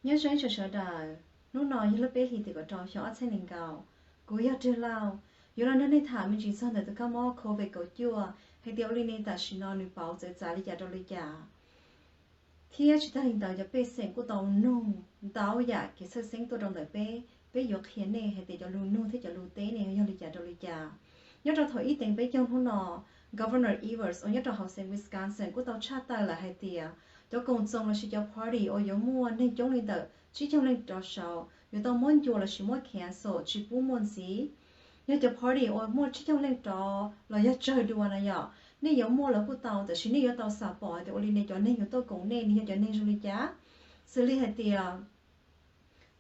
Nyob zoo ib tsoom sawv daws, hnub no yog lub peb hlis tim kaum rau xyoo ob txhiab nees nkaum. Kuv yog Rwg Lauj, yuav los nrog nej tham me ntsis txog ntawm tus kab mob covid kaum cuaj hais tias ua li ne tam sim no nws pauv txawv txav li cas rau li cas. Thiab tsis tag li ntawd cov pej xeem kuj tau nug ntau yam kev txhawj xeeb tuaj rau ntawm peb, peb yuav qhia nej hais tias cov lus nug thiab cov lus teb ne yog li cas rau li cas. Nyob rau thaum ib teev peb caug hnub no, Governor Evers uas nyob rau hauv xeev Wisconsin kuj tau tshaj tawm lawm hais tias cov koom txoos lossis cov party uas yuav muaj neeg coob li ntawm tsib caug leej rov saud yuav tau muab ncua lossis muab cancel tsis pub muaj ntxiv. Yog cov party uas muaj tsib caug leej rov los yog tsawg dua na yom, nej yuav muaj los kuj tau, tab sis nej yuav tau xam pom hais tias ua li ne cov neeg yuav tuaj koom nej nws yog cov neeg zoo li cas. Xws li hais tias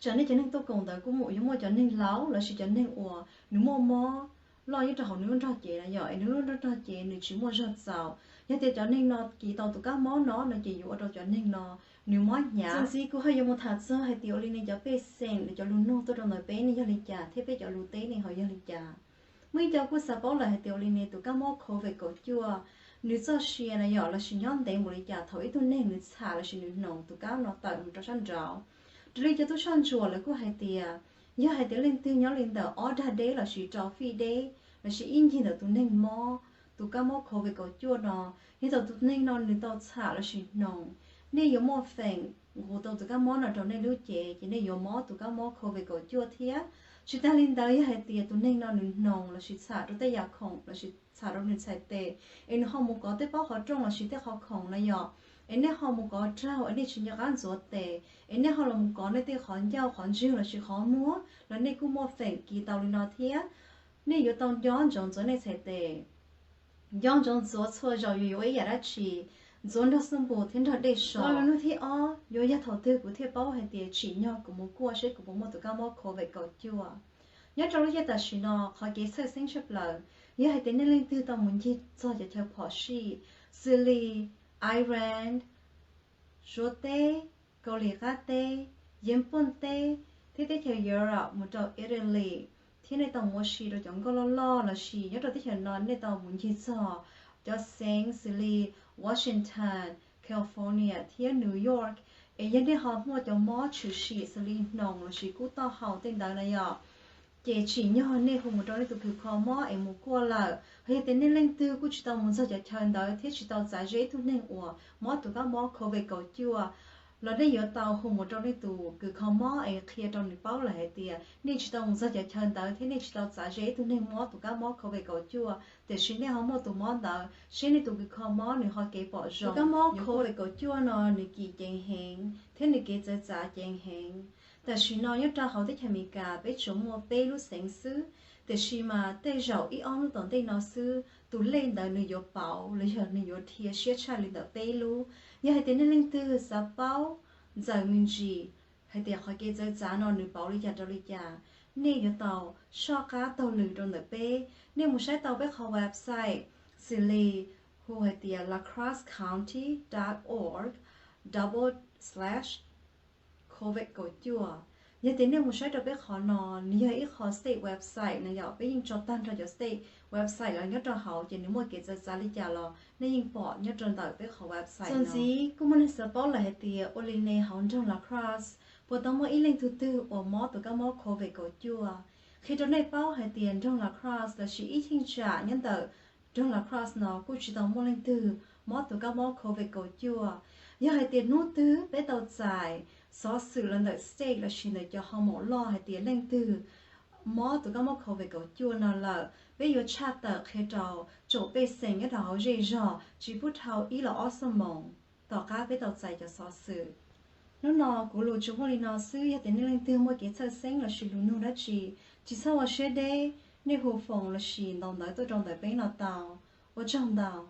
tsam nej cov neeg tuaj koom ntawd kuj yuav muaj cov neeg laus lossis cov neeg uas nws muaj mob loj nyob rau hauv nws lub nrog cev na yom, es nws lub nrog cev nws tsis muaj zog txaus. Yog tias cov neeg no kis tau tus kab mob no no ces yuav ua rau cov neeg no nws mob hnyav. Txuas ntxiv kuv ho yuav mus tham txog hais tias ua li ne cov pej xeem cov lus nug tuaj rau ntawm peb ne yog li cas thiab peb cov lus teb ne ho yog li cas. Muaj ib co kuj xav paub lawm hais tias ua li ne tus kab mob covid kaum cuaj nws txoj sia na yom lossis nyob ntev npaum li cas thaum ib tug neeg nws txham lossis nws hnoos tus kab no tawm mus rau sab nraud. Raws li cov tub soj ntsuam lawv kuj hais tias yog hais tias leej twg nyob li ntawm ob dag deb lossis rau fij deb lossis ib ncig ntawm tus neeg mob tus kab mob covid kaum cuaj no, yog thaum tus neeg no nws tau txham lossis hnoos, nej yuav muaj feem nqus tau tus kab mob no rau nej lub cev ces nej yuav mob tus kab mob covid kaum cuaj thiab. Tsis tag li ntawd yog hais tias tus neeg no nws hnoos lossis txham rau tej yam khoom lossis txham rau nws txhais tes, es nws ho mus kov tej pob qhov rooj lossis tej qhov khoom na yom, es nej ho mus kov raug es nej tsis nco qab ntxuav tes, es nej ho los mus kov nej tej qhov ncauj qhov ntswg lossis qhov muag los nej kuj muaj feem kis tau li no thiab. Nej yuav tau nco ntsoov ntxuav nej txhais tes. Nco ntsoov ntxuav txhua zaus yus yuav ua ib yam dab tsi, ntxuav nrog xab npum thiab nrog dej so. Lus nug thib ob yuav yog thaum twg kuv thiaj paub hais tias tsim nyog kuv mus kuaj seb kuv puas muaj tus kab mob covid kaum cuaj. Nyob rau lub caij tam sim no qhov kev txhawj xeeb tshaj plaws yog hais tias nej leej twg tau mus ncig txog cov chaw phom sij xws li Iran, Suav teb, Kaus Lim Qab teb, Yeeb Pooj teb, thiab teb chaws Europe mus rau Italy, thiab nej tau mus ua si rau cov nkoj loj loj lossis nyob rau teb chaws no nej tau mus ncig txog cov xeev xws li Washington, California thiab New York, es yog nej ho muaj cov mob tshwm sim xws li hnoos lossis kub taub hau tej ntawd na yom, ces tsim nyog nej hu mus rau nej tus kws kho mob es mus kuaj lawm. Ho yog tias nej leej twg kuj tsis tau mus txog cov chaw ntawd thiab tsis tau txav ze ib tug neeg uas mob tus kab mob covid kaum cuaj los nej yuav tau hu mus rau nej tus kws kho mob es qhia rau nws paub lawm hais tias nej tsis tau mus txog cov chaw ntawd thiab nej tsis tau txav ze ib tug neeg mob tus kab mob covid kaum cuaj, tiam sis nej ho muaj tus mob ntawd, seb nej tus kws kho mob nws ho kev pom zoo. Tus kab mob covid kaum cuaj no nws kis ceev heev thiab nws kev txawv txav ceev heev. Tam sim no nyob rau hauv teb chaws Amelikas peb tsuas muaj peb lub xeev xwb, tiam sis mas tej zaum ib ob hnub tom ntej no xwb tus lej ntawd nws yuav pauv los yog nws yuav dhia siab tshaj li ntawm peb lub. Yog hais tias nej leej twg xav paub ntxaws me ntsis hais tias qhov kev txawv txav no nws pauv li cas rau li cas, nej yuav tau soj qab taug lw rau ntawm peb. Nej mus saib tau peb qhov website xws li hu hais tias lacrossecounty dot org double slash covid kaum cuaj. Yog tias nej mus saib rau peb qhov no, nws yog ib qho state website na yom, peb yeej tso tag nrho cov state website los nyob rau hauv ces nws muaj kev txawv txav li cas los nej yeej pom nyob rau ntawm peb qhov website no. Txuas ntxiv kuj muaj neeg xav paub lawm hais tias ua li ne hauv nroog La Crosse puas tau muaj ib leej twg twg uas mob tus kab mob covid kaum cuaj. Qhia rau nej paub hais tias nroog La Crosse lossis ib cheeb tsam nyob ntawm nroog La Crosse no kuj tsis tau muaj leej twg mob tus kab mob covid kaum cuaj. Yog hais tias hnub twg peb tau txais xov xwm los ntawm state lossis ntawm cov ho maum loj hais tias leej twg mob tus kab mob covid kaum cuaj no lawm, peb yuav tshaj tawm qhia rau tsoom pej xeem nyob rau hauv zej zog tsis pub dhau ib los ob xuab moos tom qab peb tau txais cov xov xwm. Hnub no kuv lus tsuas muaj li no xwb, yog tias nej leej twg muaj kev txhawj xeeb lossis lus nug dab tsi, tsis txhob ua siab deb, nej hu foos lossis ntaus ntawv tuaj rau ntawm peb no tau. Ua tsaug ntau.